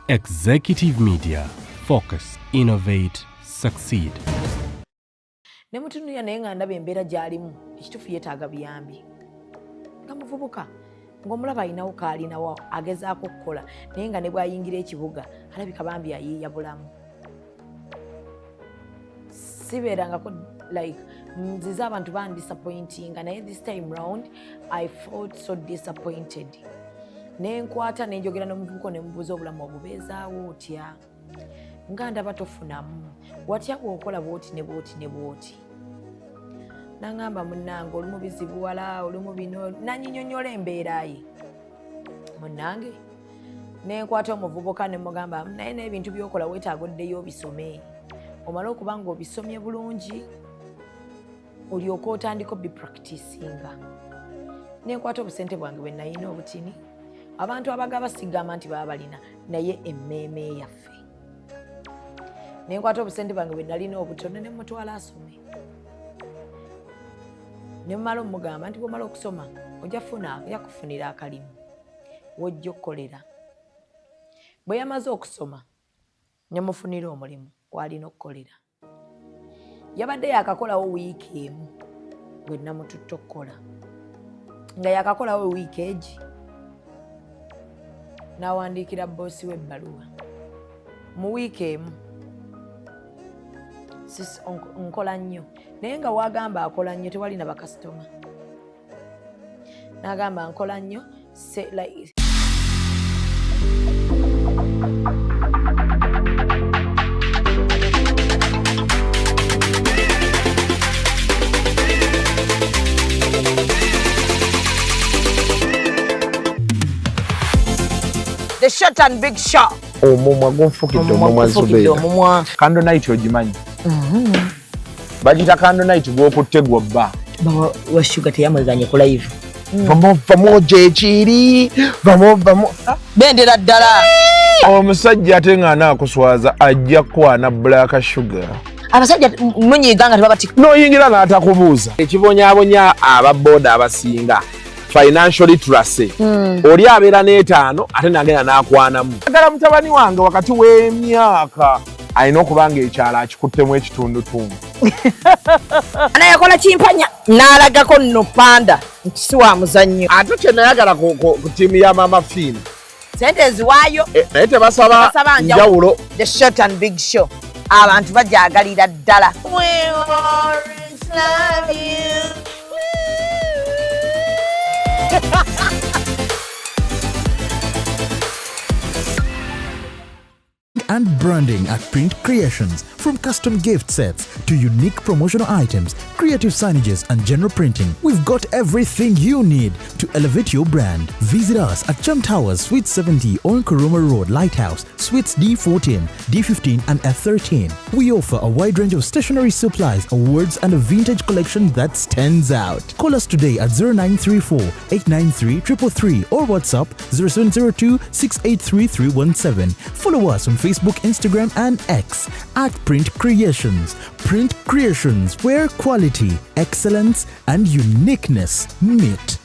Executive Media. Focus, innovate, succeed. Ne mutunuya naye nga ndaba embeera gy'alimu ekituufu yeetaaga biyambi. Nga muvubuka ng'omulaba alinawo k'alinawo agezaako okukola naye nga ne bw'ayingira ekibuga alabika bambi ayiiya bulamu. Sibeerangako like nzize abantu bandisappointinga naye this time round I felt so disappointed. Ne nkwata ne njogera n'omuvubuka ne mubuuza obulamu obubeezaawo otya. Nga ndaba tofunamu watya bw'okola bw'oti ne bw'oti ne bw'oti. Nangamba munnange olumu bizibuwala olumu bino nanyinyonnyola embeera ye. Munnange ne nkwata omuvubuka ne mugamba naye n'ebintu by'okola weetaaga oddeyo obisome. Omala okuba ng'obisomye bulungi olyoka otandika obipracticinga. Ne nkwata obusente bwange bwe nayina obutini. Abantu abagaba sigamba nti baba balina naye emmeeme yaffe. Ne nkwata obusente bwange bwe nalina obutono ne mutwala asome. Ne mmala omugamba nti bw'omala okusoma ojja kufunira akalimu w'ojja okukolera. Bwe yamaze okusoma ne mufunira omulimu w'alina okukolera. Yabadde yakakolawo wiiki emu bwe namututte okukola. Nga yakakolawo wiiki egi n'awandiikira boosi we ebbaluwa. Mu wiiki emu nkola nnyo naye nga wagamba akola nnyo tewali na bakasitoma. N'agamba nkola nnyo like the short and big shot. Omumwa gonfukidde omumwa Zubedah. Candle night ogimanyi? Bagita candle night gw'okutte gw'obba. Bawa wa sugar teyamweganye ku live. Vamo gyekiri. Vamo. Bendera ddala. Omusajja ate nga anaakuswaza ajja kwana black sugar. Abasajja munyiiga nga tebabati. N'oyingira n'atakubuuza. Ekibonyaabonya ababooda abasinga. Financial literacy. Oli abeera n'etaano ate nagenda n'akwanamu. Agala mutabani wange wakati w'emyaka alina okuba nga ekyalo akikuttemu ekitundutundu. Anayakola kimpanya n'alagako nno panda nti si wa muzannyo. Ate kye nayagala ku ttiimu ya Mama Fiina. Sente eziwaayo naye tebasaba njawulo. The short and big show. Abantu bajaagalira ddala. We always love you. And branding at Print Creations. From custom gift sets to unique promotional items, creative signages and general printing, we've got everything you need to elevate your brand. Visit us at Chum Towers, Suite 70 on Kuruma Road, Lighthouse, Suites D14, D15 and F13. We offer a wide range of stationery supplies, awards and a vintage collection that stands out. Call us today at 0934 893 333 or WhatsApp 0702 683 317. Follow us on Facebook, Instagram and X at Print Creations. Print Creations, where quality, excellence and uniqueness meet.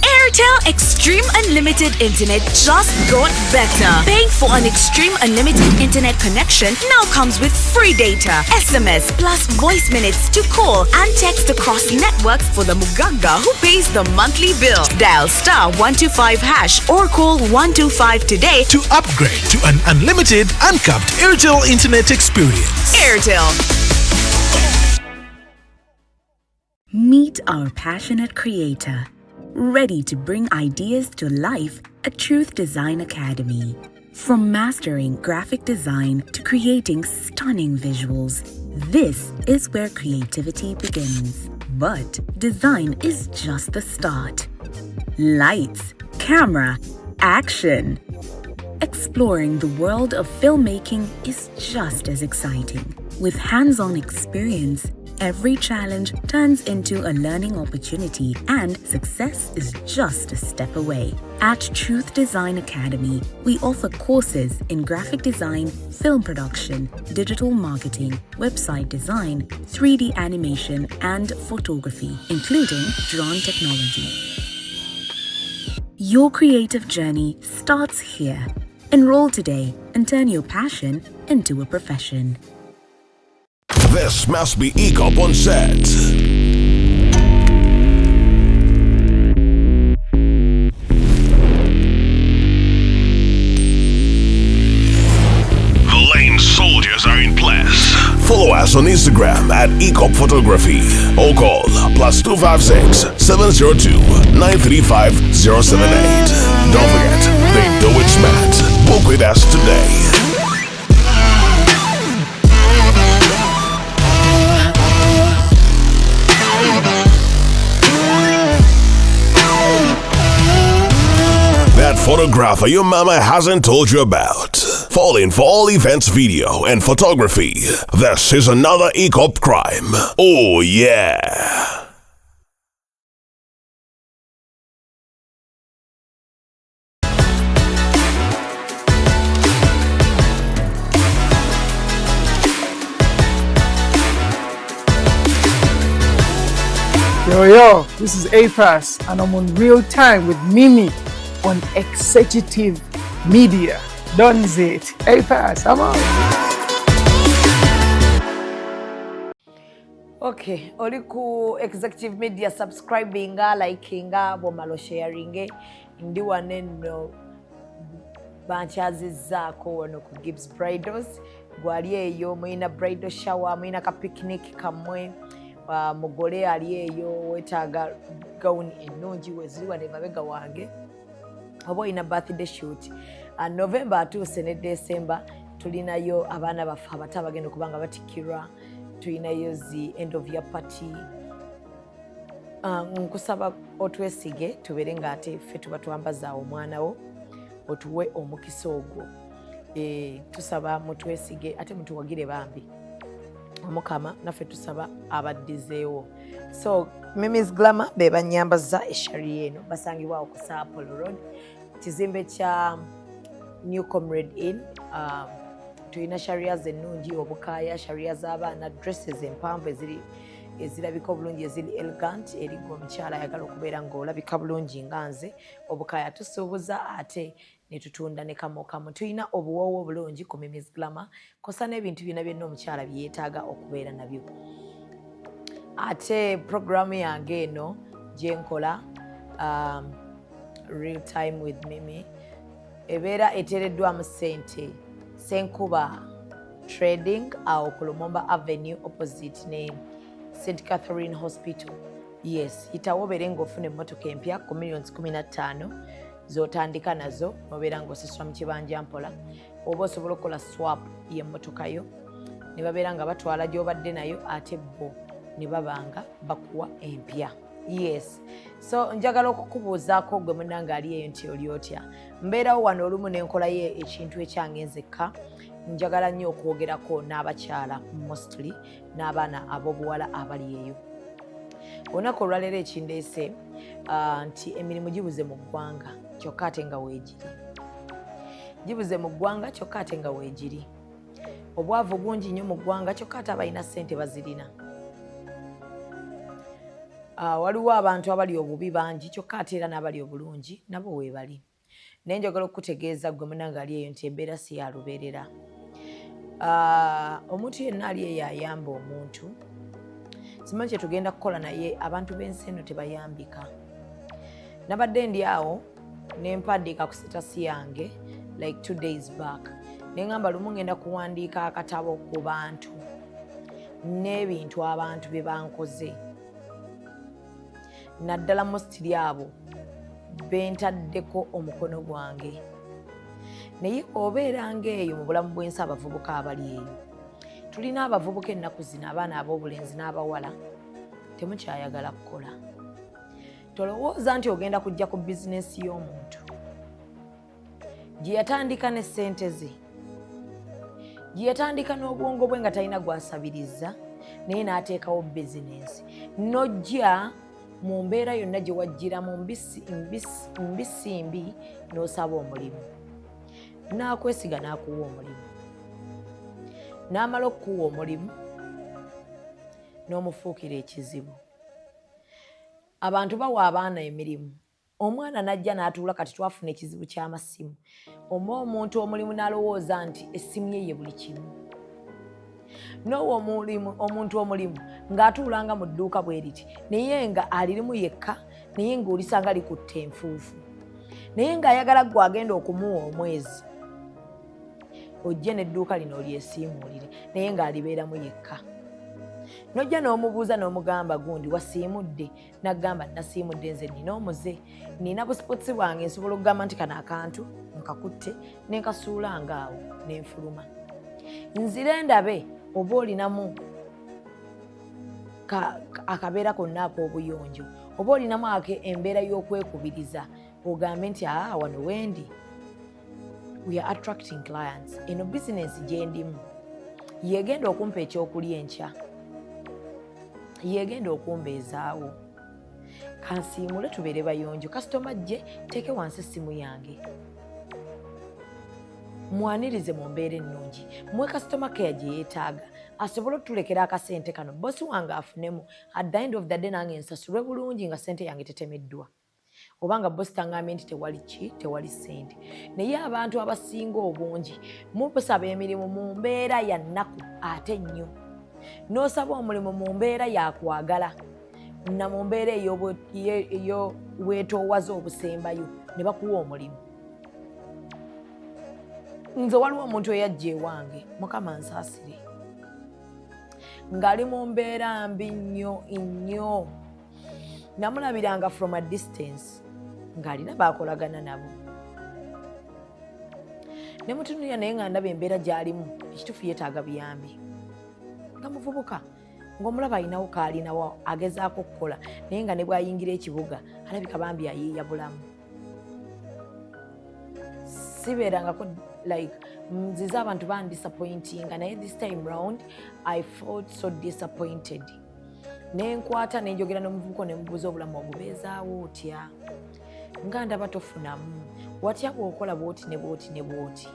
Airtel Xstream Unlimited Internet just got better. Paying for an Xstream Unlimited Internet connection now comes with free data, SMS plus voice minutes to call and text across networks for the Muganga who pays the monthly bill. Dial *125# or call 125 today to upgrade to an unlimited, uncapped Airtel Internet experience. Airtel. Meet our passionate creator, ready to bring ideas to life at Truth Design Academy. From mastering graphic design to creating stunning visuals, this is where creativity begins. But design is just the start. Lights, camera, action. Exploring the world of filmmaking is just as exciting. With hands-on experience, every challenge turns into a learning opportunity and success is just a step away. At Truth Design Academy, we offer courses in graphic design, film production, digital marketing, website design, 3D animation, and photography, including drone technology. Your creative journey starts here. Enroll today and turn your passion into a profession. This must be Ecorp on set. The lane soldiers are in place. Follow us on Instagram at Ecorp Photography or call +256 702 935 078. Don't forget, they do it smart. Book with us today. That photographer your mama hasn't told you about. Falling for all events, video, and photography. This is another Ecorp crime. Oh yeah. Yo, this is APAS and I'm on Real Time with Mimi on Executive Media. Done it. APAS, I'm out. Okay, oli ku Executive Media subscribinga, likinga, bomalo sharinge, ndi waneno banchazizaako wano ku Gibbs Bridals. Gwali eyo mwina bridal shower, mwina ka picnic kamwe. Mugole ali eyo wetaaga gown ennungi weziri wane mabega wange oba ina birthday shoot November atuuse ne December tulinayo abaana baffe abato abagenda okubanga batikirwa, tulinayo zi end of year party. Nkusaba otwesige tubeere ng'ate ffe tuba twambaza omwana wo otuwe omukisa ogwo. Tusaba mutwesige ate mutuwagire bambi Mukama naffe tusaba abaddizeewo. So Mimi's Glamour be banyambaza eshari eno basangibwawo ku Apollo Road kizimbe kya New Comrade Inn. Tulina sharia ennungi obukaya, sharia z'abaana, dresses empanvu ezirabika obulungi eziri elegant eri omukyala ayagala okubeera ng'olabika bulungi nga nze. Obukaya tusuubuza ate ne tutunda ne kamokamu. Tulina obuwoowo obulungi ku Mimi's Glamour kosa n'ebintu byonna byonna omukyala bye yeetaaga okubeera nabyo. Ate programu yange eno gye nkola Real Time with Mimi ebeera eteereddwamu ssente Senkuba Trading awo ku Lumumba Avenue opposite ne St. Catherine Hospital. Yes, yitawo obeere ng'ofuna emmotoka empya ku millions 15 z'otandika nazo obeera ng'osasula mu kibanja mpola oba osobola okukola swap y'emmotoka yo ne babeera nga batwala gy'obadde nayo ate bo ne babanga bakuwa empya. Yes, so njagala okukubuuzaako gwe munnange ali eyo nti oli otya. Mbeerawo wano olumu n'enkolayo ekintu ekyange nzekka. Njagala nnyo okwogerako n'abakyala mostly n'abaana ab'obuwala abali eyo. Olunaku olwaleero ekindeese nti emirimu gibuze mu ggwanga kyokka ate nga weegiri. Gibuze mu ggwanga kyokka ate nga weegiri. Obwavu bungi nnyo mu ggwanga kyokka ate abalina ssente bazirina. Waliwo abantu abali obubi bangi kyokka ate era n'abali obulungi nabo weebali. Naye njagala okutegeeza gwe munnange ali eyo nti embeera si ya lubeerera. Omuntu yenna ali eyo ayamba omuntu. Simanyi kye tugenda kukola naye abantu b'ensi eno tebayambika. Nabadde ndi awo ne mpandiika ku sitasi yange like 2 days back. Ne ngamba lumu ngenda kuwandiika akatabo ku bantu n'ebintu abantu bye bankoze. Naddala mostly abo bentaddeko omukono gwange. Naye obeera ng'eyo mu bulamu bw'ensi abavubuka abali eyo. Tulina abavubuka ennaku zino abaana ab'obulenzi n'abawala temukyayagala kukola. Tolowooza nti ogenda kujja ku bizinesi y'omuntu gye yatandika ne ssente ze, gye yatandika n'obwongo bwe nga talina gwasabiriza naye n'ateekawo bizinesi. Nojja mu mbeera yonna gye wajjira mu mbisi mbi n'osaba omulimu. N'akwesiga n'akuwa omulimu. N'amala okukuwa omulimu n'omufuukira ekizibu. Abantu bawa abaana emirimu omwana najja n'atuula kati twafuna ekizibu ky'amasimu omuntu omulimu n'alowooza nti essimu ye buli kimu n'owo omuntu omulimu ng'atuulanga mu dduuka bwe riti naye nga alirimu yekka naye ng'olisanga likutte enfuufu naye ng'ayagala gwe agenda okumuwa omwezi ojje n'edduuka lino olyesiimuulire naye ng'alibeeramu yekka nojja n'omubuuza n'omugamba gundi wasiimudde n'agamba nasiimudde nze nina omuze nina busipotsi bwange nsobola okugamba nti kano akantu nkakutte nenkasuulanga awo n'enfuluma nzire ndabe oba olinamu akabeera konna ak'obuyonjo oba olinamu embeera y'okwekubiriza ogambe nti wano wendi we are attracting clients eno bizinesi gyendimu yegenda okumpa ekyokulya enkya yegenda okumbeezaawo kansiimule tubeere bayonjo kasitoma gye teeke wansi essimu yange mwanirize mu mbeera ennungi mwe kasitoma keya gye yeetaaga asobole otulekera akasente kano bosi wange afunemu at the end of the day nange nsasulwe bulungi nga sente yange tetemeddwa obanga bosi tangambye nti tewali sente naye abantu abasinga obungi mubusaba emirimu mu mbeera ya nnaku ate nnyo n'osaba omulimu mu mbeera yakwagala na mu mbeera eyo weetoowaza obusembayo ne bakuwa omulimu nze waliwo omuntu eyajja ewange mukama nsaasire ng'ali mu mbeera mbi nnyo namulabiranga from a distance ng'alina baakolagana nabo ne mutunulira naye nga ndaba embeera gy'alimu ekituufu yeetaaga buyambi nga muvubuka ng'omulaba alinawo kaalinawo agezaako okukola naye nga ne bw'ayingira ekibuga alabika bambi ayiiya bulamu sibeerangako like nziza abantu bandisappointinga naye this time round I felt so disappointed nenkwata nenjogera n'omuvubuka ne mubuuza obulamu obubeezaawo otya nga ndaba tofunamu watya bw'okola bw'oti ne bw'oti ne bw'oti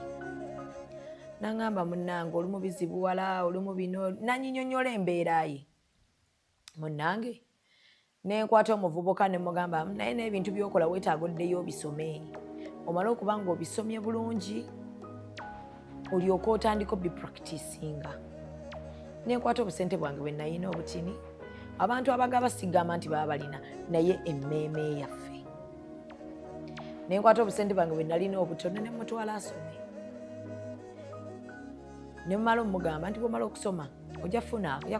nangamba munnange oli mu bizibu wala oli mu bino nanyinyonnyola embeera ye munnange nenkwata omuvubuka ne mugamba naye n'ebintu by'okola weetaaga oddeyo obisome omale okuba nga obisomye bulungi olyoka otandika obipracticinga nenkwata obusente bwange bwe nayina obutini abantu abagaba sigamba nti baba balina naye emmeeme yaffe nenkwata obusente bwange bwe nalina obutono ne mutwala asome ne mmala omugamba nti bw'omala okusoma ojja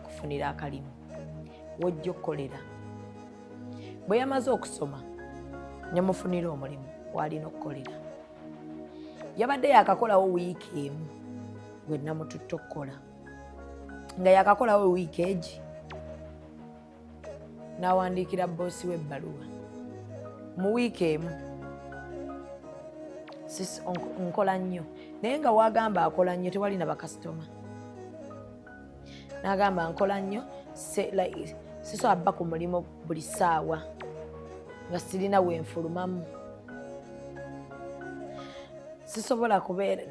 kufunira akalimu wojja okukolera bwe yamaze okusoma ne mufunira omulimu w'alina okukolera yabadde yakakolawo wiiki emu gwe namututte okukola nga yakakolawo wiiki egi n'awandiikira boosi we ebbaluwa mu wiiki emu nkola nnyo naye nga wagamba akola nnyo tewali na bakasitoma n'agamba nkola nnyo sisobola bba ku mulimu buli ssaawa nga sirina wenfulumamu sisobola kubeera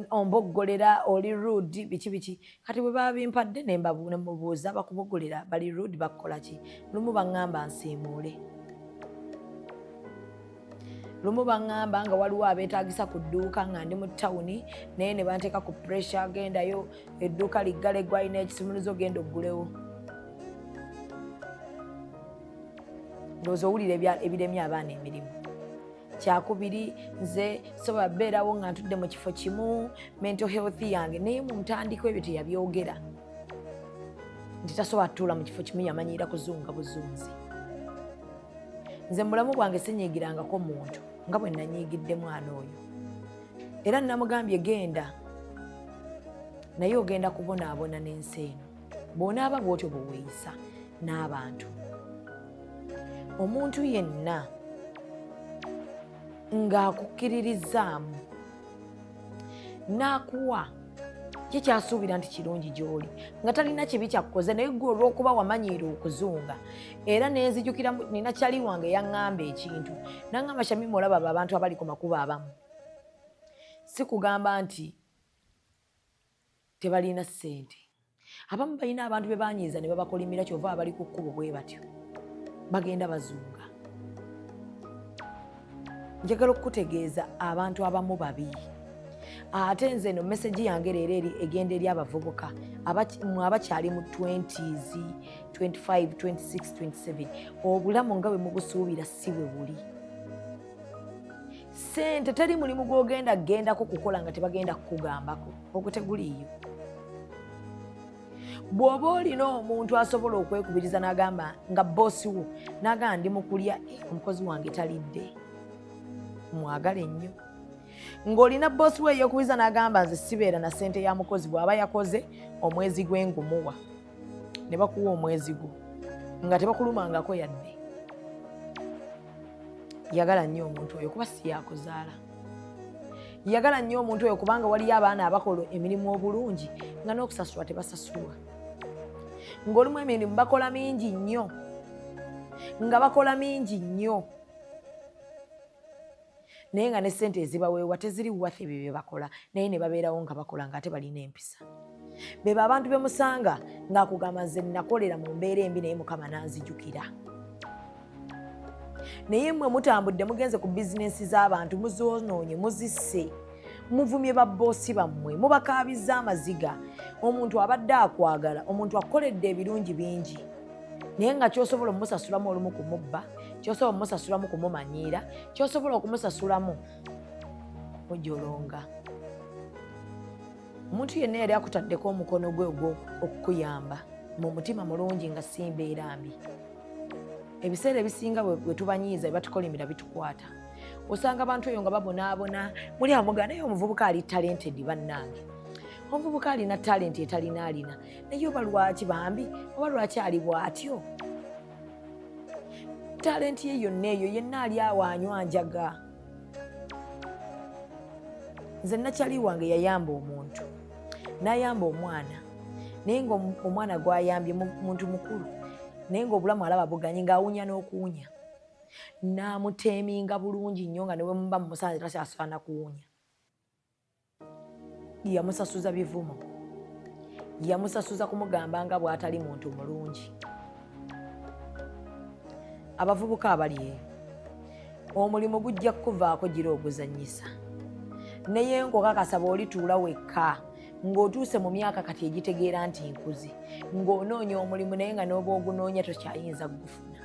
omboggolera oli rude biki kati bwe baba bimpadde nemubuuza bakuboggolera bali rude bakukola ki lumu baŋŋamba nsiimuule lumu baŋŋamba nga waliwo abeetaagisa ku dduuka nga ndi mu tawuni naye ne banteeka ku pressure agendayo edduuka liggale gwalina ekisumuluzo genda oggulewo ndowooza owulira ebiremye abaana emirimu kyakubiri nze sobola beerawo nga ntudde mu kifo kimu mental health yange naye mu ntandiko ebyo teyabyogera nti tasobola tutuula mu kifo kimu yamanyira kuzunga buzunzi nze mulamu bwange sinyiigirangako muntu nga bwe nanyiigidde mwana oyo era namugambye genda naye ogenda kubonaabona n'ensi eno bw'onaaba bw'otyo bweweeyisa n'abantu omuntu yenna ng'akukkiririzaamu n'akuwa kikyasuubira nti kirungi gy'oli nga talina kibi kyakukoze naye gwe olw'okuba wamanyiira okuzunga era nenzijukira nina kyali wange yaŋŋamba ekintu naŋŋamba Shamima olaba abo abantu abali ku makubo abamu si kugamba nti tebalina ssente abamu balina abantu be banyiiza ne babakolimira kyova abali ku kkubo bwe batyo bagenda bazunga njagala okutegeeza abantu abamu babi. Ate nze no message yange leero eri egenda eri abavubuka abakyali mu 20s, 25, 26, 27. Obulamu nga bwe mubusuubira si bwe buli. Sente teri mulimu genda kukola nga tebagenda kukugambako. Ogwo teguliiyo. Bw'oba olina omuntu asobola okwekubiriza n'agamba nga bossi wo n'agamba ndi mu kulya omukozi wange talidde, mwagale nnyo. Ng'olina bossi we yeekubiriza n'agamba nze sibeera na ssente ya mukozi bw'aba yakoze omwezi gw'engumuwa ne bakuwa omwezi gwo nga tebakulumangako yadde. Yagala nnyo omuntu oyo kuba si yakuzaala. Yagala nnyo omuntu oyo kubanga waliyo abaana abakola emirimu obulungi nga n'okusasulwa tebasasulwa. Ng'olimu emirimu bakola mingi nnyo nga bakola mingi nnyo naye nga ne ssente ezibaweebwa teziri wafe ebyo bye bakola naye ne babeerawo nga bakola ng'ate balina empisa. Beba abantu be musanga ng'akugamba nze nakolera mu mbeera embi naye Mukama n'anzijukira. Naye mmwe mutambudde mugenze ku bizinensi z'abantu muzoonoonye muzisse muvumye babboosi bammwe mubakaabizza amaziga. Omuntu abadde akwagala, omuntu akoledde ebirungi bingi naye nga ky'osobola omusasulamu olumu kumubba, ky'osobola omusasulamu kumumanyiira, ky'osobola okumusasulamu mujolonga. Omuntu yenna yali akutaddeko omukono gwe okukuyamba mu mutima mulungi nga si mbeera mbi. Ebiseera ebisinga bwe tubanyiiza batukolimira bitukwata. Osanga abantu eyo nga babonaabona muli amuga naye omuvubuka ali talented bannange. Omuvubuka alina talent etalina alina naye oba lwaki bambi oba lwaki ali bw'atyo. Talent ye yonna eyo yenna ali awanywa njaga. Nze nakyali wange yayamba omuntu n'ayamba omwana naye ng'omwana gw'ayambye muntu mukulu naye ng'obulamu alaba buganyi ng'awunya n'okuwunya. N'amuteeminga bulungi nnyo nga ne bwe muba mumusanze takyasaana kuwunya. Yamusasuza bivumo. Yamusasuza kumugamba nga bw'atali muntu mulungi. Abavubuka abali eyo omulimu gujja kukuvaako gira oguzannyisa. Naye nkukakasa bw'olituula wekka ng'otuuse mu myaka kati egitegeera nti nkuze ng'onoonya omulimu naye nga n'oba ogunoonya tokyayinza kugufuna.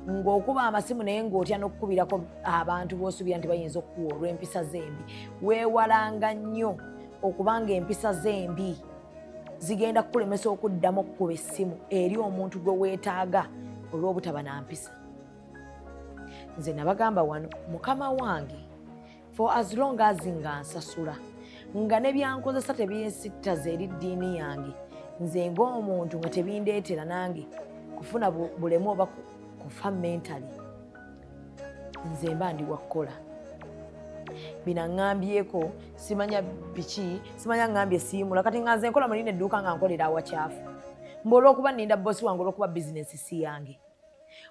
Ng'okuba amasimu naye ng'otya n'okukubirako abantu b'osuubira nti bayinza okukuwa olw'empisa zembi. Weewalanga nnyo okubanga empisa zembi zigenda kukulemesa okuddamu okukuba essimu eri omuntu gwe weetaaga olw'obutaba na mpisa. Nze nabagamba wano Mukama wange for as long as nga nsasula nga ne byankozesa tebinsittaza eri ddiini yange nze ng'omuntu nga tebindeetera nange kufuna bulemu oba kufa mentally nze mba ndi wakukola. Bina ngambyeko simanya biki simanya ngambye siimula kati nga nze nkola mulina edduuka nga nkolera awakyafu mbola okuba nninda bossi wange olw'okuba bizinesi si yange.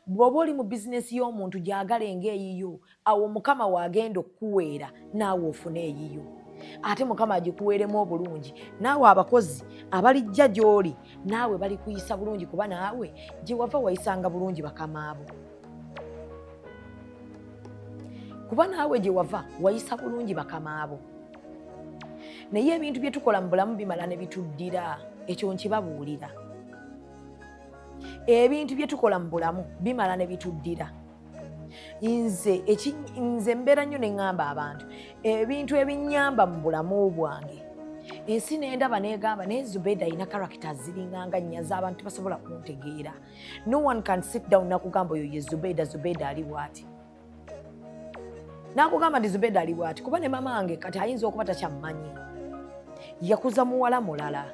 Bw'oba oli mu bizinesi y'omuntu gyagala ng'eyiyo awo Mukama wagenda okukuweera naawe ofune eyiyo ate Mukama agikuweeremu obulungi naawe abakozi abalijja gy'oli naawe bali kuyisa bulungi kuba naawe gye wava wayisanga bulungi bakamaabo. Kuba naawe gye wava wayisa bulungi bakamaabo. Naye ebintu bye tukola mu bulamu bimala ne bituddira. Ekyo nkibabuulira. Ebintu bye tukola mu bulamu bimala ne bituddira. Nze mbeera nnyo ne ŋŋamba abantu ebintu ebinnyamba mu bulamu bwange ensi n'endaba n'egamba naye Zubedah alina characters ziringanga nnya z'abantu tebasobola kuntegeera. No one can sit down nakugamba oyo ye Zubedah ali bw'ati. Nakugamba ndi Zubedah ali bw'ati kuba ne mama wange kati ayinza okuba takyammanyi. Yakuza muwala mulala.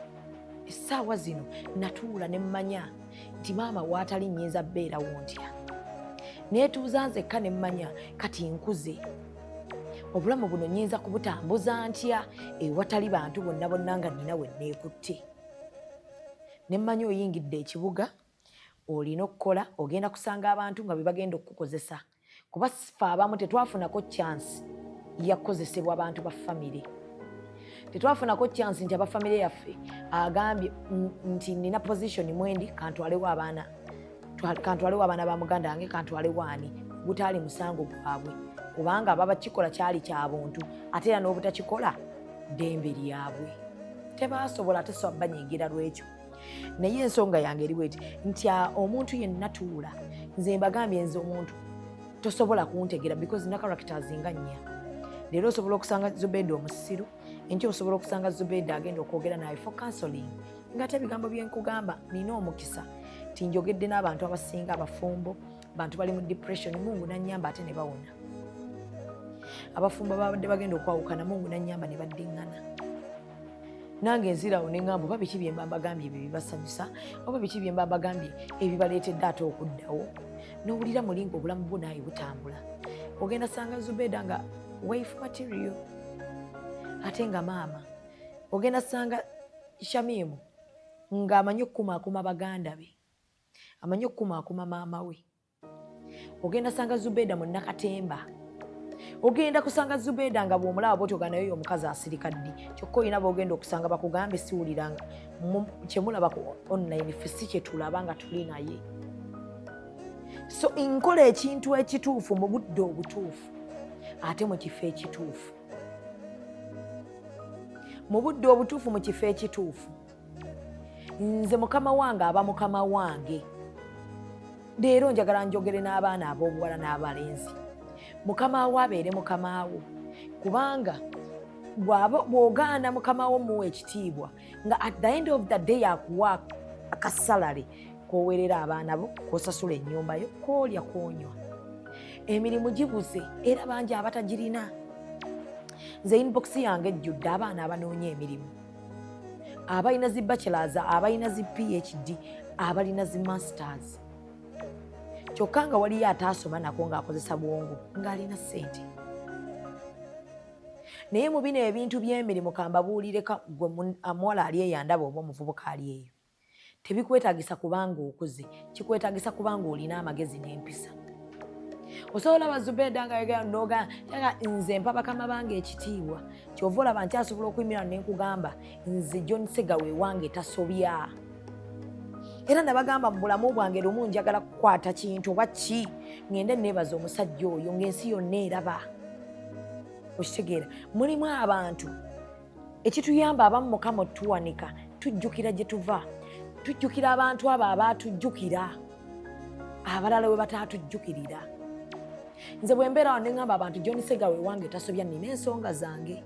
Essaawa zino natuula ne mmanya nti maama waatali nnyinza bbeerawo ntya. Neetuuza nzekka ne mmanya kati nkuze. Obulamu buno nnyinza kubutambuza ntya ewatali bantu bonna nga nnina we neekutte. Ne mmanya oyingidde ekibuga olina okukola ogenda kusanga abantu nga be bagenda okukukozesa. Kuba ffe abamu tetwafunako chance yakukozesebwa abantu ba famire. Tetwafunako chance nti abafamire yaffe agambye nti nina position mwendi kantwalewo abaana ba muganda wange kantwalewo ani gutaali musango gwabwe kubanga baba kikola kyali kya buntu ate era n'obutakikola ddembe lyabwe tebasobola tesobola banyigira lwekyo naye ensonga yange eriwo eti nti omuntu yenna tuula nze mbagambye nze omuntu tosobola kuntegera because na characters nga nnya leero osobola okusanga Zubedah omusiru enkya osobola okusanga Zubedah agenda okwogera naye for counseling ngate ebigambo byenkugamba nina omukisa tinjogedde n'abantu abasinga abafumbo bantu bali mu depression Mungu nanyamba ate ne bawona abafumbo babadde bagenda okwawukana Mungu nanyamba ne baddiŋŋana nange nzirawo ne ŋŋamba oba biki bye mba mbagambye ebyo bibasanyusa oba biki bye mba mbagambye ebibaleetedde ate okuddawo n'owulira mulinga obulamu bwo naawe butambula ogenda sanga Zubedah nga wife material ate nga maama ogenda sanga Shamimu nga amanyi okukumaakuma baganda be amanyi okukumaakuma maama we ogenda sanga Zubedah mu Nakatemba ogenda kusanga Zubedah nga bw'omulaba bw'otyoga naye omukazi asirika ddi kyokka olina b'ogenda okusanga bakugambe siwuliranga kyemulaba ku online ffe si kyetulaba nga tuli naye so nkola ekintu ekituufu mu budde obutuufu ate mu kifo ekituufu mu budde obutuufu mu kifo ekituufu nze mukama wange aba mukama wange leero njagala njogere n'abaana ab'obuwala n'abalenzi mukama wo abeere mukama wo kubanga bw'ogaana mukama wo muwa ekitiibwa nga at the end of the day akuwa akasalale kowerera abaana bo kosasula ennyumba yo koolya kwonywa emirimu gibuze era bangi abatagirina nze inbox yange ejjudde abaana abanoonya emirimu abalina zi bachelors abalina zi PhD abalina zi masters kyokka nga waliyo ataasoma nako ng'akozesa bwongo ng'alina ssente naye mu bino ebintu by'emirimu kambabuulireka gwe amuwala ali eyo andaba oba omuvubuka ali eyo tebikwetagisa kubanga okuze kikwetagisa kubanga olina amagezi n'empisa osobola olaba Zubedah nga yagala noga nze mpa bakama bange ekitiibwa kyova olaba nkyasobola okuyimira nenkugamba nze John Segawe wange tasobya era nabagamba mu bulamu bwange lumu njagala kukwata kintu oba ki ngende neebaza omusajja oyo ng'ensi yonna eraba okitegeera mulimu abantu ekituyamba abamu mukama otuwanika tujjukira gye tuva tujjukira abantu abo abaatujjukira abalala we bataatujjukirira nze bwe mbeera wano ne ŋŋamba abantu John Segawe wange tasobya nina ensonga zange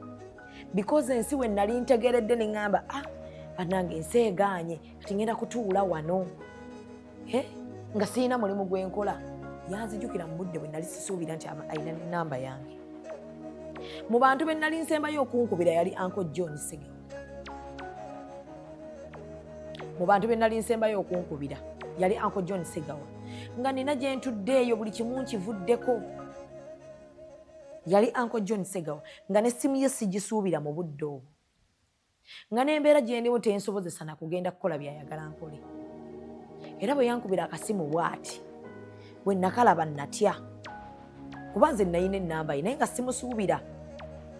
because ensi we nali ntegeredde ne ŋŋamba bannange ensi egaanye kati ngenda kutuula wano nga sirina mulimu gwe nkola yanzijjukira mu budde bwe nali sisuubira nti alina n'ennamba yange mu bantu be nali nsembayo okunkubira yali Uncle John Segawe mu bantu be nali nsembayo okunkubira yali Uncle John Segawe nga nina gye ntuddeeyo buli kimu nkivuddeko yali Uncle John Segawe nga n'essimu ye sigisuubira mu budde obwo nga n'embeera gye ndimu tensobozesa na kugenda kukola byayagala nkole era bwe yankubira akasimu bw'ati bwe nakalaba natya kuba nze nayina ennamba ye naye nga simusuubira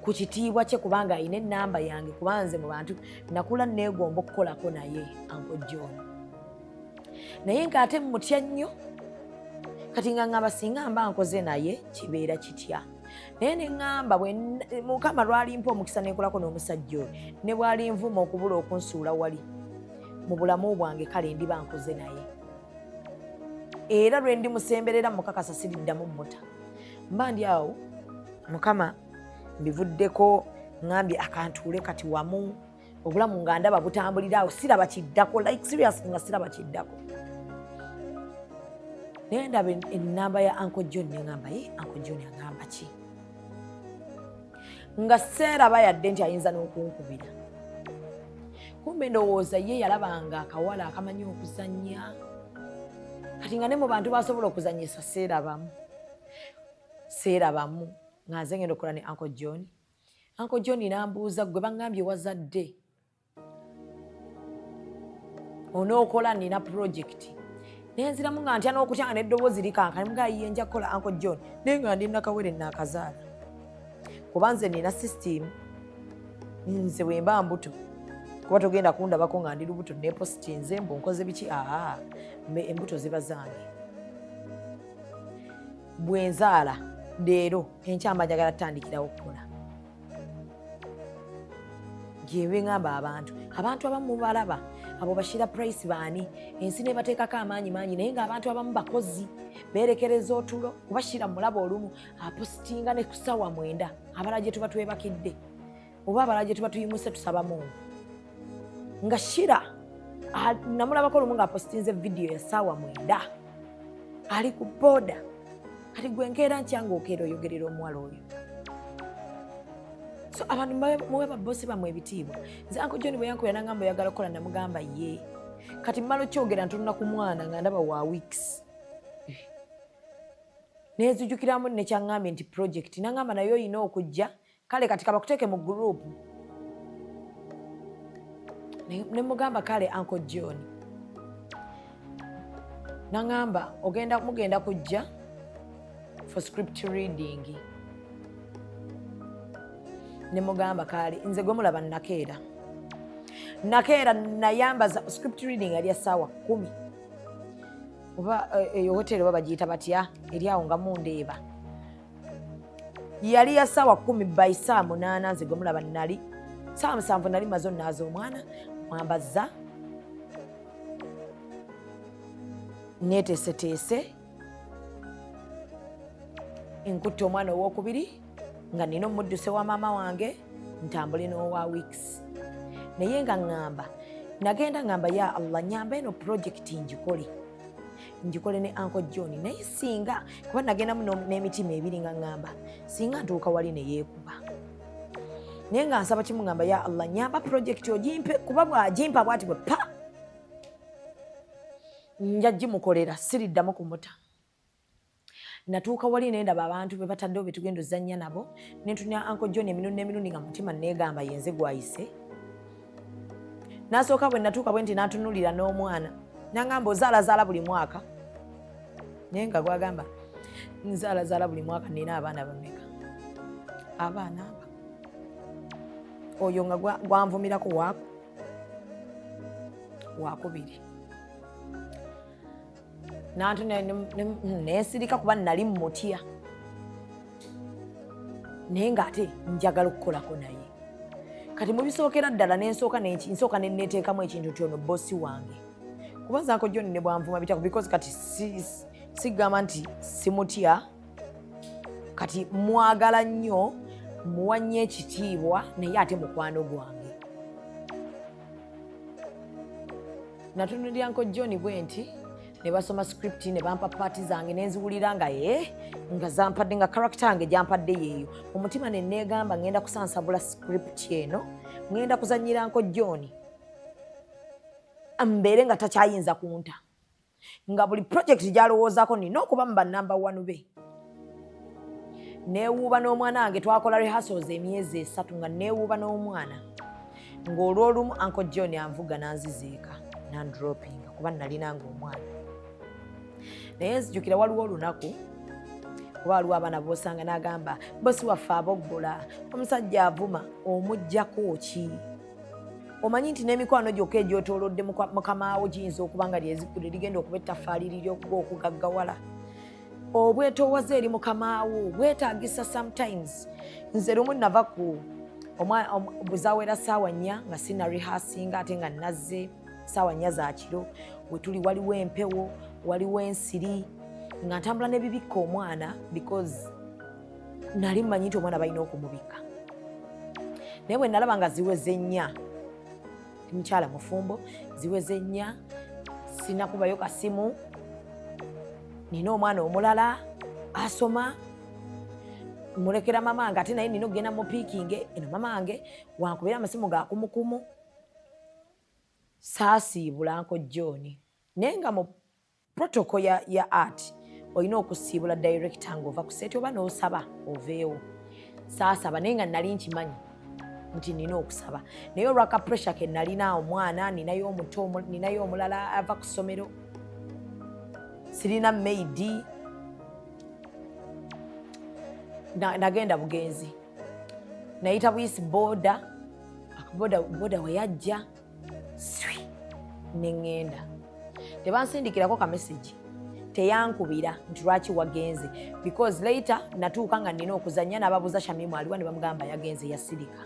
ku kitiibwa kye kubanga ayina ennamba yange kuba nze mu bantu nakula neegomba okukolako naye Uncle John naye ng'ate mutya nnyo kati nga ŋŋamba singa mba nkoze naye kibeera kitya naye ne ŋŋamba mukama lwalimpa omukisa neekolako n'omusajja oyo ne bwali nvuma okubula okunsuula wali mu bulamu bwange kale ndiba nkoze naye era lwe ndimusemberera mukakasa siriddamu muta mba ndi awo mukama mbivuddeko ŋŋambye akantuule kati wamu obulamu nga ndaba butambulira awo siraba kiddako like serious nga siraba kiddako naye ndaba ennamba ya Uncle John ne ŋŋamba Uncle John agamba ki nga seeraba yadde nti ayinza n'okunkubira kumbe ndowooza ye yalabanga akawala akamanyi okuzannya kati nga ne mu bantu basobola okuzannyisa seerabamu nga nze ngenda okukola ne Uncle John. Uncle John n'ambuuza gwe baŋŋambye wazadde onookola nina project nenziramu nga ntya n'okutya nga n'eddoboozi likankana muga yiye nja kukola Uncle John naye nga ndi nakawere naakazaala kuba nze nina system nze bwe mba mbuto kuba togenda kundabako nga ndi lubuto nepositi nze mbu nkoze biki embuto ziba zange bwe nzaala leero enkyamba njagala tutandikirawo okukola gyewe ngamba abantu abamu balaba abo bashira price baani ensi ne bateekako amaanyi mangi naye ng'abantu abamu bakozi beerekereza otulo kubashira mulaba olumu apositinga ne ku ssaawa 9 abalala gye tuba twebakidde oba abalala gye tuba tuyimuse tusabamu nga shira namulabako olumu ng'apositinze vidiyo ya ssaawa 9 ali ku booda kati gwe nkeera nkyanga okeera oyogerera omuwala oyo. So abantu muwe babosi bamwe ebitiibwa. Nze Uncle John bwe yankubira n'angamba oyagala okukola namugamba ye. Kati mmala okyogera ntunula ku mwana nga ndaba wa weeks. Neezijukiramu ne kyaŋŋambye nti project n'angamba nayo oyina okujja kale kati kabakuteeke mu group. Ne mugamba kale Uncle John. N'angamba mugenda kujja for script reading. Ne mugamba kale nze gwe mulaba nakeera nayambaza script reading yali ya ssaawa 10 oba eyo hoteli oba bagiyita batya eri awo nga mundeeba yali ya ssaawa 10 by saa 8 nze gwe mulaba nali saa 7 nali maze onnaaza omwana mwambaza neeteeseteese nkutte omwana owokubiri nga nina omudduse wa maama wange ntambule n'owa weeks naye nga ŋŋamba nagenda ŋŋamba ya Allah nyamba eno project njikole ne Uncle John naye singa kuba nagendamu n'emitima ebiri nga ŋŋamba singa ntuuka wali ne yeekuba naye nga nsaba kimu ŋŋamba ya Allah nyamba project ogimpe kuba bw'agimpa bw'ati bwe pa nja gimukolera siriddamu kumuta. Natuuka wali nendaba abantu be bataddewo be tugenda ozannya nabo nentunya Uncle John emirundi nga mutima neegamba yenze gwayise. Nasooka bwe natuuka bwe nti n'antunulira n'omwana n'angamba ozaalazaala buli mwaka naye nga gwagamba nzaalazaala buli mwaka nina abaana bameka abaana aba oyo nga gwanvumirako wakubiri nantunya nensirika kuba nali mumutya naye ng'ate njagala okukolako naye kati mubisookera ddala nsooka neneteekamu ekintu kyono bossi wange kuba Uncle John ne bwanvuma bitako because kati sigamba nti simutya kati mwagala nnyo muwa nnyo ekitiibwa naye ate mukwano gwange. Natunulira Uncle John bwe nti ne basoma script ne bampa paati zange nenziwulira nga nga zampadde nga character yange gyampadde yeeyo omutima ne neegamba ngenda kusansabula script eno ngenda kuzannyira Uncle John mbeere nga takyayinza kunta nga buli project gyalowoozaako nina okuba mu bannamba 1 be. Neewuuba n'omwana wange twakola rehearsals emyezi 3 nga neewuuba n'omwana ng'olwolumu Uncle John anvuga nanzizeeka nandropinga kuba nalinanga omwana naye nzijukira waliwo olunaku kuba waliwo abaana boosanga n'agamba bosi waffe aboggola omusajja avuma omuggyako ki omanyi nti n'emikwano gyokka egyotolodde mukamaawo giyinza okuba nga lyeziggulo ligenda okuba ettaffaali liri okuba okugaggawala obwetoowaze eri mukamaawo bwetaagisa sometimes. Nze lumu nava ku bwezawera ssaawa 4 nga sina rehearsinga ate nga nazze ssaawa 4 za kiro wetuli waliwo empewo waliwo ensiri nga ntambula n'ebibikka omwana because nali mmanyi nti omwana balina okumubikka naye bwe nalaba nga ziweze 4 mukyala mufumbo ziweze 4 sinakubayo kasimu nina omwana omulala asoma mulekera mama wange ate naye nina okugenda mu piikinge eno mama wange wankubira amasimu ga kumukumu saasiibula Uncle John naye nga mu protocol ya art olina okusiibula director ng'ova ku seti oba n'osaba oveewo saasaba naye nga nali nkimanyi nti nina okusaba naye olwaka pressure ke nalina omwana ninayo omuto ninayo omulala ava ku ssomero sirina maidi nagenda bugenzi nayita buyisi boda weyajja swi neŋŋenda tebansindikirako ka message teyankubira nti lwaki wagenze because later natuuka nga nina okuzannya n'ababuuza Shamimu aliwa ne bamugamba yagenze yasirika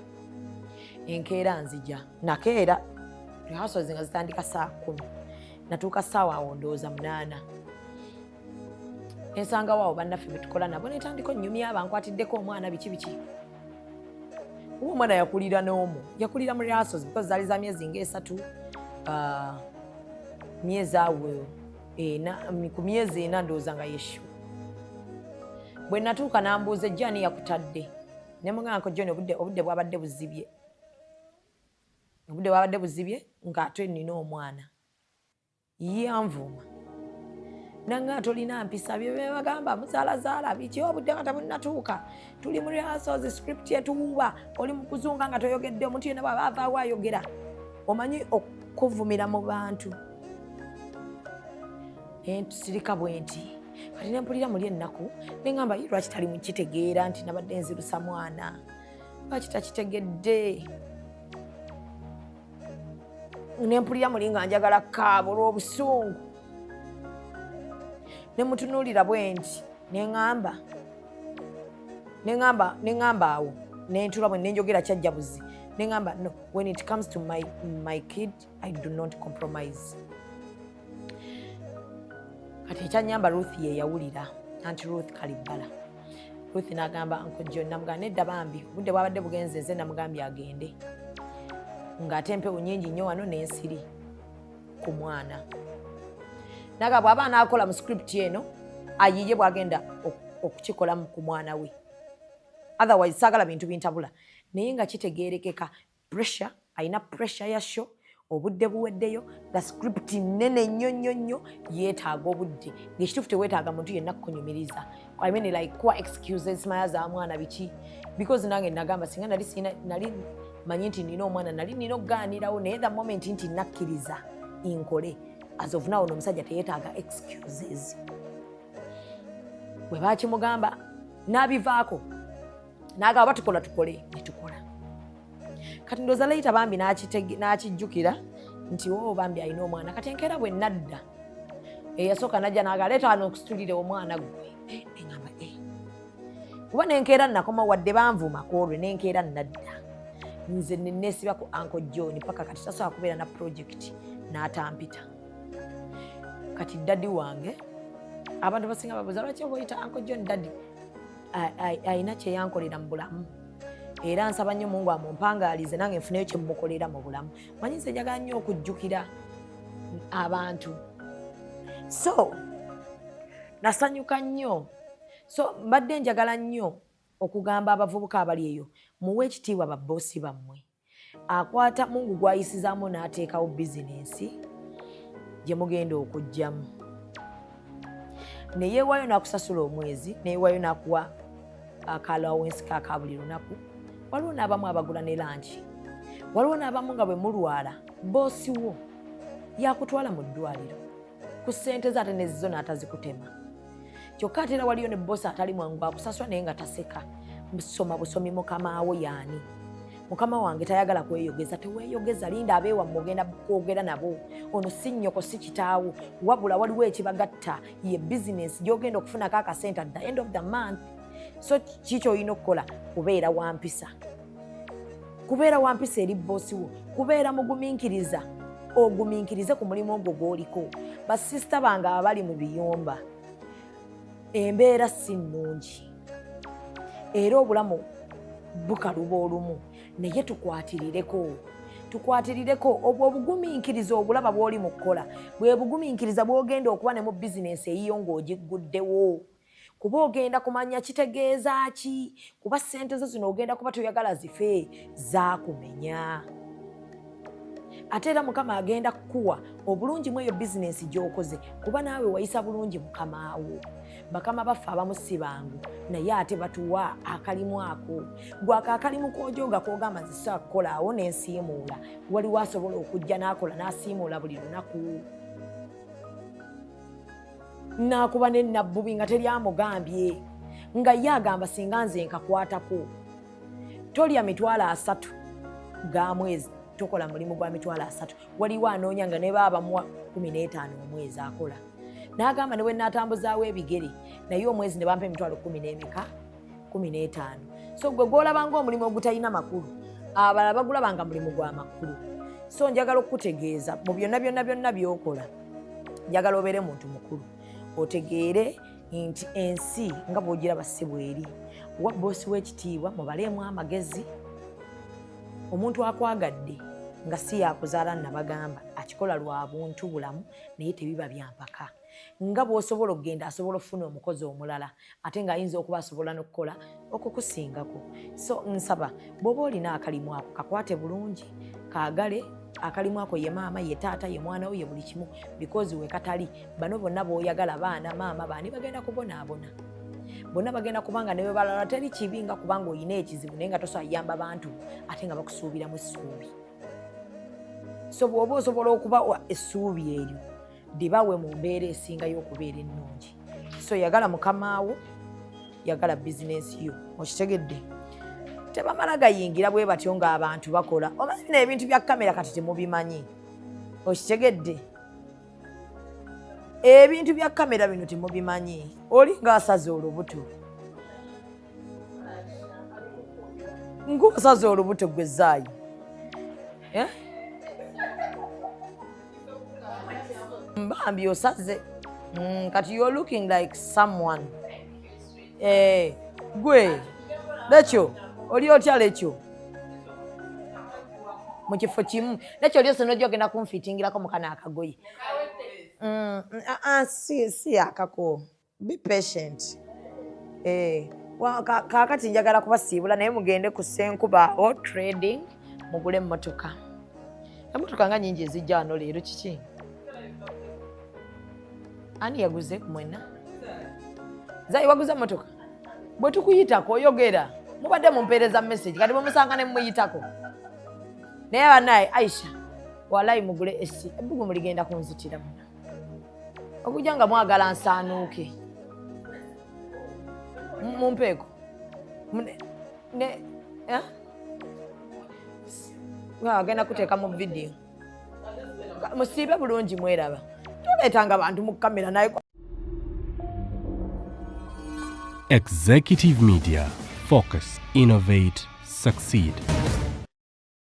enkeera nzija nakeera rehearsals nga zitandika saa 10 natuuka ssaawa awo ndowooza 8 ensanga waawo bannaffe betukola nabo netandika onnyumya abankwatiddeko omwana biki omwana yakulira n'omu yakulira mu rehearsals because zaali za myezi nga 3 myezi awo ku myezi 4 ndowooza nga yeshu bwe natuuka n'ambuuza ejjaani yakutadde ne mugamba ko John obudde bwabadde buzibye ng'ate nnina omwana yanvuma nanga tolina mpisa bye bagamba muzaalazaala biki obudde nga tebunnatuuka tuli mu rehearsals script yetuwuba oli mu kuzunga nga toyogedde omuntu yenna bw'aba avaawo ayogera omanyi okuvumira mu bantu entusirika bwe nti kati ne mpulira muli ennaku ne ngamba lwaki tali mukitegeera nti nabadde nzirusa mwana lwaki takitegedde ne mpulira muli nga njagala kaabo olw'obusungu ne mutunuulira bwe nti ne ngamba awo ne ntula bwe nenjogera kyajja buzi ne ngamba no when it comes to my kid I do not compromise. Kati ekyanyamba Ruth ye yawulira anti Ruth Kalibbala. Ruth n'agamba Uncle John namugamba nedda bambi budde bwabadde bugenze nze namugambye agende ng'ate empewo nnyingi nnyo wano n'ensiri ku mwana naga bw'aba anaakola mu script eno ayiye bw'agenda okukikola ku mwana we otherwise saagala bintu bintabula naye nga kitegeerekeka pressure ayina pressure ya show obudde buweddeyo nga script nene nnyo yeetaaga obudde ng'ekituufu teweetaaga muntu yenna kukunyumiriza I mean like kuwa excuses maya za mwana biki because nange nagamba singa nali manyi nti nina omwana nali nina okugaanirawo naye the moment nti nakkiriza inkole as of now n'omusajja teyeetaaga excuses bwe baakimugamba n'abivaako n'agamba tukola tukole ne tukola kati ndooza later bambi n'akijjukira nti wo bambi alina omwana kati enkeera bwe nadda eyasooka najja n'agamba leeta wano okusitulire omwana gwe eŋŋamba kuba n'enkeera nakoma wadde banvumako olwe n'enkeera nadda nze neesiba ku Uncle John paka kati tasobola kubeera na project n'atampita kati daddi wange abantu basinga babuuza lwaki oba oyita Uncle John daddi ayina kye yankolera mu bulamu era nsaba nnyo Mungu amumpangaalize nange nfuneyo kye mmukolera mu bulamu manyi nze njagala nnyo okujjukira abantu so nasanyuka nnyo so mbadde njagala nnyo okugamba abavubuka abali eyo muwe ekitiibwa babboosi bammwe akwata Mungu gwayisizaamu n'ateekawo bizinensi gye mugenda okujjamu neyeewaayo n'akusasula omwezi neyeewaayo n'akuwa akalawensi ka buli lunaku waliwo n'abamu abagula ne lanki waliwo n'abamu nga bwe mulwala boosi wo yakutwala mu ddwaliro ku ssente ze ate nezizo n'atazikutema kyokka ate era waliyo ne boosi atali mwangu akusasula naye nga taseka musoma busomi mukamaawo yaani mukama wange tayagala kweyogeza teweeyogeza linda abeewammwe ogenda kwogera nabo ono si nnyoko si kitaawo wabula waliwo ekibagatta ye bizinensi gy'ogenda okufunako akasente at the end of the month so kiki olina okukola kubeera wampisa eri boosi wo kubeera mugumiikiriza ogumiikirize ku mulimu ogwo gw'oliko basisita bange abali mu biyumba embeera si nnungi era obulamu bukaluba olumu naye tukwatirireko obwo obugumiikiriza obulaba bw'oli mu kukola bwe bugumiikiriza bw'ogenda okuba ne mu bizinensi eyiyo ng'ogigguddewo kuba ogenda kumanya kitegeeza ki kuba ssente zo zino ogenda kuba toyagala zife zaakumenya ate era Mukama agenda kukuwa obulungi mu eyo bizinensi gy'okoze kuba naawe wayisa bulungi mukamaawo bakama baffe abamu si bangu naye ate batuwa akalimu ako gwaka akalimu k'ojooga k'ogamba nzisobola kukola awo n'ensiimuula waliwo asobola okujja n'akola n'asiimuula buli lunaku n'akuba ne nabbubi nga teryamugambye nga ye agamba singa nze nkakwatako tolya 30 ga mwezi tokola mulimu gwa 30 waliwo anoonya nga ne baba muwa 15 omwezi akola n'agamba ne bwe natambuzaawo ebigere naye omwezi ne bampa emitwalo 15. So gwe gw'olabanga omulimu ogutalina makulu abalala bagulabanga mulimu gwa makulu. So njagala okukutegeeza mu byonna by'okola njagala obeere muntu mukulu otegeere nti ensi nga bw'ogiraba si bweri. Wa boosi w'ekitiibwa mubaleemu amagezi. Omuntu akwagadde nga si yakuzaala nabagamba akikola lwa buntu bulamu naye tebiba byampaka. Nga bw'osobola okugenda asobola okufuna omukozi omulala ate ng'ayinza okuba asobola n'okukola okukusingako. So nsaba bw'oba olina akalimu ako kakwate bulungi kaagale. Akalimu ako ye maama ye taata ye mwana we ye buli kimu because we katali bano bonna b'oyagala baana maama baani bagenda kubonaabona. Bonna bagenda kubanga ne bwe balala teri kibi nga kubanga olina ekizibu naye nga tosobola yamba bantu ate nga bakusuubiramu essuubi. So bw'oba osobola okuba essuubi eryo libawe mu mbeera esingayo okubeera ennungi. So yagala mukamaawo yagala bizinensi yo okitegedde. Tebamala gayingira bwe batyo ng'abantu bakola. Omanyi ebintu bya kamera kati temubimanyi okitegedde. Ebintu bya kamera bino temubimanyi. Oli ng'asaze olubuto. Ng'osaze olubuto gwe Zaayi. Mbambi osaze. Kati you're looking like someone. Gwe lekyo oli otya lekyo mu kifo kimu lekyo lyose nojogenda kumfitingirako mukana akagoye. Si akako. Be patient. Kakati njagala kubasiibula naye mugende ku Senkuba o trading mugule emmotoka. Emmotoka nga nyingi ezijja wano leero kiki? Ani yaguze kumwena? Zaayi waguze emmotoka? Bwe tukuyitako oyogera mubadde mumpeereza message kati bwemusanga ne mumuyitako. Naye banaye Aisha walayi mugule esi ebbugu muligenda kunzitira muna. Okujja nga mwagala nsaanuuke. Mumpeeko. Agenda kuteeka mu video. Musiibe bulungi mweraba. Toleetanga abantu mu kamera naye. Executive Media. Focus, innovate, succeed.